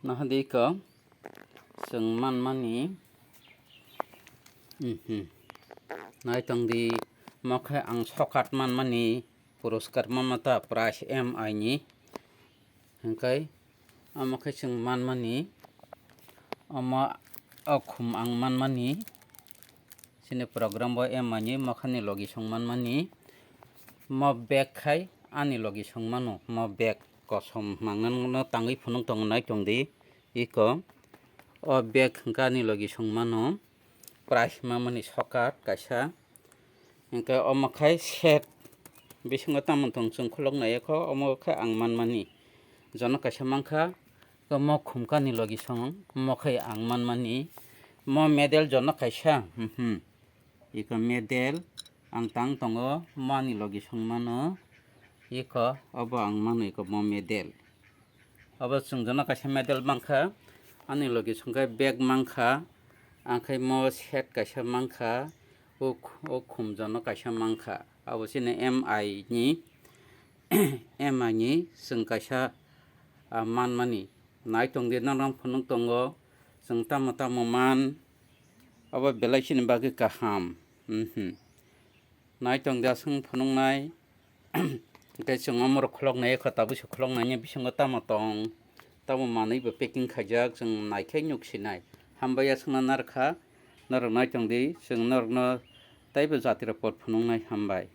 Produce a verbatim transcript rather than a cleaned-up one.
Nahadi ko chwng manmani, mhm. Naitong di, mo khe ang sokat manmani, puruskar manma ta prize M I ni. Hingkai omo khe chwng manmani, omo o khum ang manmani, chini program bo M I ni, mo khe ani logi song manmani, mo bag khai ani logi song mano, mo bag kosom mangnano tangwi phunuk tongo, naitong di. Iko o bag hwnkhe ani logi song mano, price mamani sokat kaisa, hwnkhe omo khai set bisingo tamo tong chwng khulok nai kho, omo khe ang manmani jono kaisa mankha, khe mo khumkani logi song mo khe ang manmani, mo medal jono kaisa, mhm. Iko medal ang tang tongo, mo ani logi song mano, iko obo ang mano iko mo medal. Obo chwng jono kaisa medal mankha, ani logi song khe bag mankha, ang khe mo set kaisa mankha, o khu-, o khum jono kaisa mankha. Abo chini M I ni, M I ni chwng kaisa, ah, manmani. Naitong di, norok phunuk tongo, chwng tamo tamo man, abo belai chini bagwi kaham. Mhm. Naitong di, aswk phunuknai. Hwnkhe chwng omorok khuloknai, ekho tabukse khuloknaini bisingo tamo tong, tamo manwi bo packing khaijak, chwng naikhe nuksinai. Hambai aswkno narwkha, norok naitong di, chwng norokno teibo jatira pot phunuknai, hambai.